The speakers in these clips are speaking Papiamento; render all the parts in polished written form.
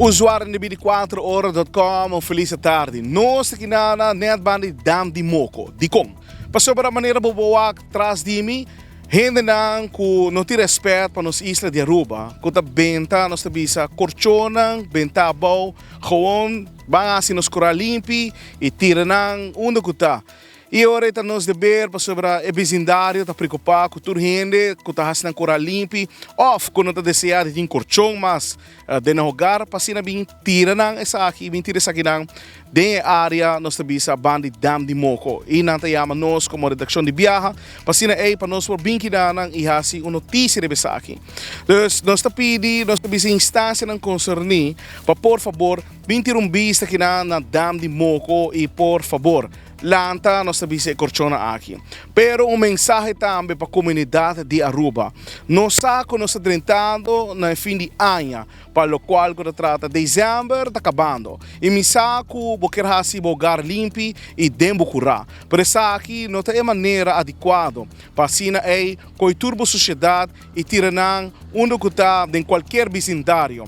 Usuario di 24 ora.com, un felis tardi. Nos aki na net banda di Dam di Moko. Dikon? Pasobra manera bo por wak tras di mi, hendenan ku no tin respet pa nos isla di Aruba, ku ta benta, nos ta bisa, korchonan, benta abou, gewoon ban hasi nos kura limpi i tira nan unda ku ta. I ora e ta nos deber pasobra e bisindario ta preokupá ku tur hende ku ta hasi nan kura limpi òf ku no ta deseá di tin korchon mas den nan hogar pa asina bin tira nan esaki i bin tira esakinan den e área nos ta bisa banda di Dam di Moko. I nan ta yama nos komo redakshon di biaha pa asina ei pa nos por bin kida nan i hasi un notisia riba esaki. Dus nos ta pidi, nos ta bisa instansianan konserní pa por fabor bin tira un bista kinan na Dam di Moko i por fabor lanta nos ta bisa e korchonnan aki. Pero un mensahe tambe pa komunidat di Aruba. Nos sa ku nos ta drentando na e fin di aña, pa lokual ku ta trata desèmber ta kabando. I mi sa ku bo kier hasi bo hogar limpi i den bo kurá. Pero esaki no ta e manera adikuado pa asina ei koi tur bo sushedat i tira nan unda ku ta den kualkier bisindario.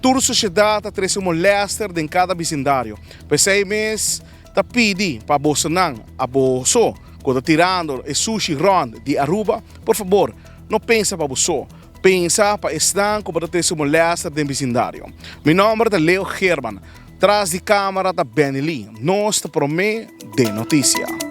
Tur sushedat ta trese un molèster den kada bisindario. P'esei mes. Ta pidi pa bosonan a boso ku ta tirando e sushi rònt di Aruba, por fabor, no pensa pa boso, pensa pa esnan ku bo ta trese molèster den bisindario. Mi nòmber ta Leo Geerman, tras di kámara ta Benny Lee. Nos ta promé den notisia.